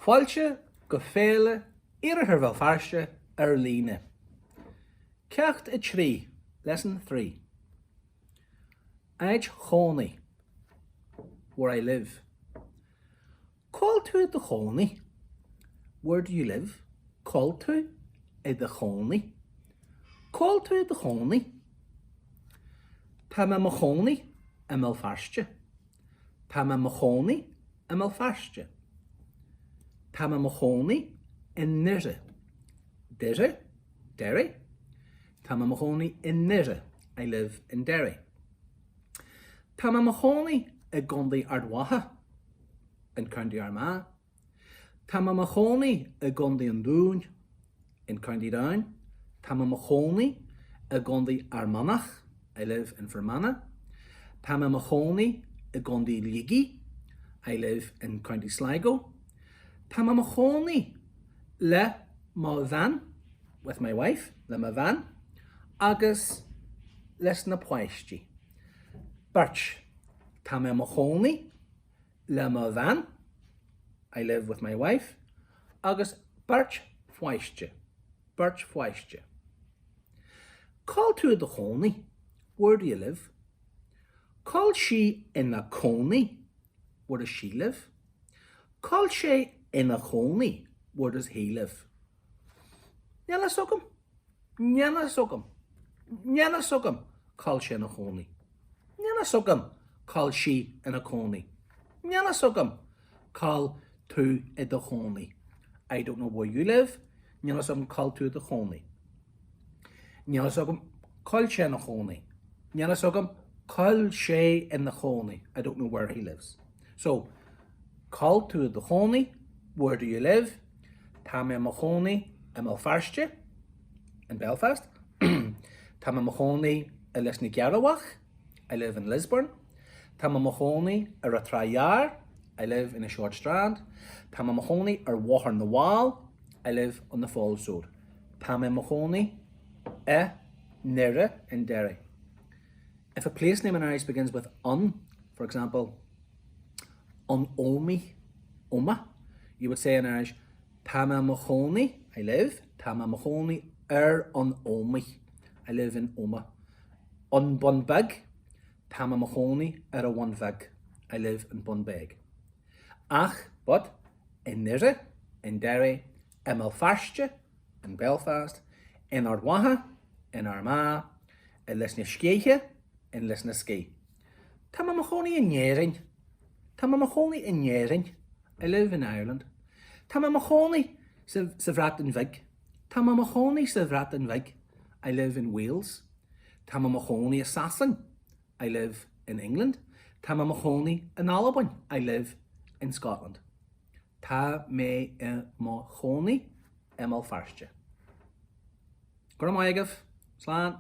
Fáilte go Féile Iarthar Bhéal Feirste ar líne. Ceacht 3, Lesson 3. Áit chónaí. Where I live. Cá bhfuil tú i do chónaí? Where do you live? Cá bhfuil tú i do chónaí? Cá bhfuil tú i do chónaí? Tá mé i mo chónaí i mBéal Feirste. Tá mé i mo chónaí i mBéal Feirste. Tá mé i mo chónaí i nDoire. Doire? Derry? Tá mé i mo chónaí i nDoire. I live in Derry. Tá mé i mo chónaí i gContae Ard Mhacha. In County Armagh. Tá mé i mo chónaí i gContae an Dúin, in County Down. Tá mé i mo chónaí i gContae Fhear Manach, I live in Fermanagh. Tá mé i mo chónaí i gContae Shligigh, I live in County Sligo. Tá mé i mo chónaí le mo bhean, with my wife, le mo bhean, agus leis na páistí. Beirt. Tá mé i mo chónaí le mo bhean, I live with my wife, agus beirt pháiste, beirt pháiste. Cá bhfuil tú i do chónaí? Where do you live? Cá bhfuil sí ina cónaí? Where does she live? Cá bhfuil sé ina chónaí? Where does he live? Níl a fhios agam. Níl a fhios agam. Níl a fhios agam cá bhfuil sé ina chónaí. Níl a fhios agam cá bhfuil sí ina cónaí. Níl a fhios agam cá bhfuil tú i do chónaí. I don't know where you live. Níl a fhios agam cá bhfuil tú i do chónaí. Níl a fhios agam cá bhfuil sé ina chónaí. Níl a fhios agam cá bhfuil sé ina chónaí. I don't know where he lives. So, cá bhfuil tú i do chónaí? Where do you live? Tá mé i mo chónaí i mBéal Feirste, in Belfast. Tá mé i mo chónaí i Lios na gCearrbhach, I live in Lisburn. Tá mé i mo chónaí ar an Trá Ghearr, I live in the Short Strand. Tá mé i mo chónaí ar Bhóthar na bhFál, I live on the Falls Road. Tá mé i mo chónaí i nDoire, in Derry. If a place name in Irish begins with an, for example, an Ómaigh, Omagh, you would say in Irish, Tá mé i mo chónaí, I live, tá mé i mo chónaí ar an Ómaigh, I live in Omagh. An Bun Beag, tá mé i mo chónaí ar an Bhun Bheag, I live in Bunbeg. Ach, but, i nDoire, in Derry, i mBéal Feirste, in Belfast, in Ard Mhacha, in Armagh, i Lios na Scéithe, in Lisnaskea. Tá mé i mo chónaí in Éirinn. Tá mé i mo chónaí in Éirinn. I live in Ireland. Tá mé i mo chónaí sa sa Bhreatain Bheag. Tá mé i mo chónaí sa Bhreatain Bheag. I live in Wales. Tá mé i mo chónaí i Sasain. I live in England. Tá mé i mo chónaí in Albain. I live in Scotland. Tá mé i mo chónaí i mBéal Feirste. Go raibh maith agaibh. Slán.